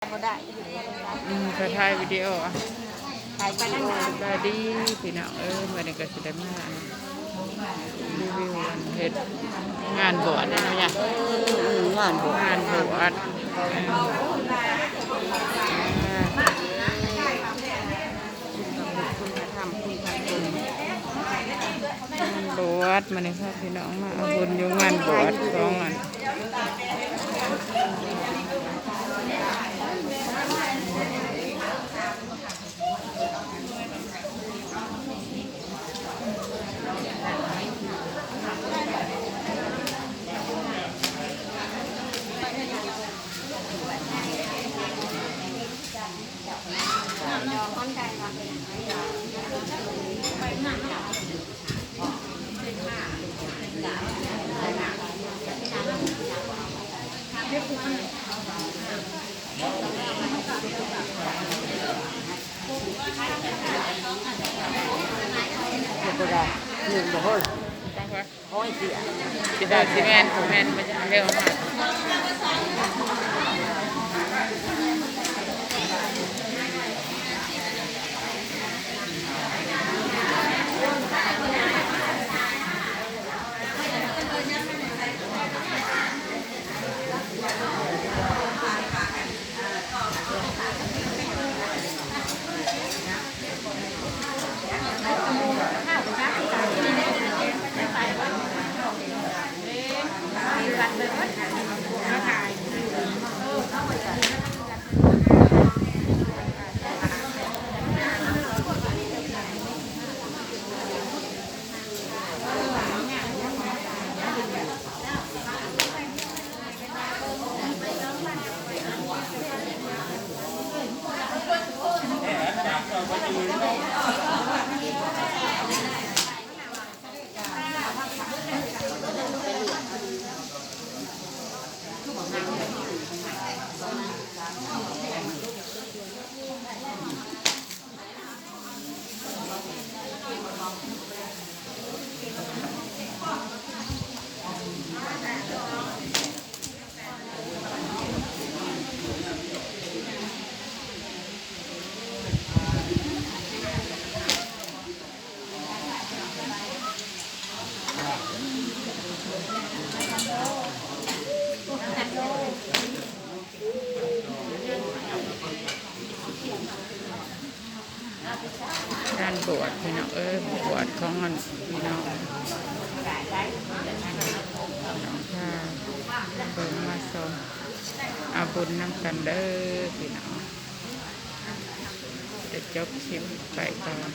ບໍ່ໄດ້ ອືມ ເຂົາຖ່າຍວິດີໂອ ຖ່າຍໄປນຳ ສະບາຍດີພີ່ນ້ອງເອີຍ ມື້ນີ້ກໍຊິໄດ້ມາ ຣີວິວອັນເຮັດງານບວດເນາະຍາຍ ເອີ ເອີ ເອີ ງານບວດ ງານບວດ ເອີ ອ່າ ງານບວດ ມື້ນີ້ພາພີ່ນ້ອງມາເອົາບຸນຢູ່ງານບວດຂອງອັນ ເຮັດບໍ່ໄດ້ ໜຶ່ງບໍ່ເຮີ້ຍ ຂອງໃຜ? ໂອ້ຍ ເສຍ ຊິໄດ້ ຊິແມ່ນ ບໍ່ແມ່ນ ບໍ່ຢາກເຮັດອອກມາ. ງານບວດພີ່ນ້ອງເອີຍ ບວດຂອງອັນພີ່ນ້ອງ ພີ່ນ້ອງພາເບິ່ງມາຊົມເອົາບຸນນຳກັນເດີພີ່ນ້ອງ. ຈະຈົບຄລິບໄປກ່ອນ.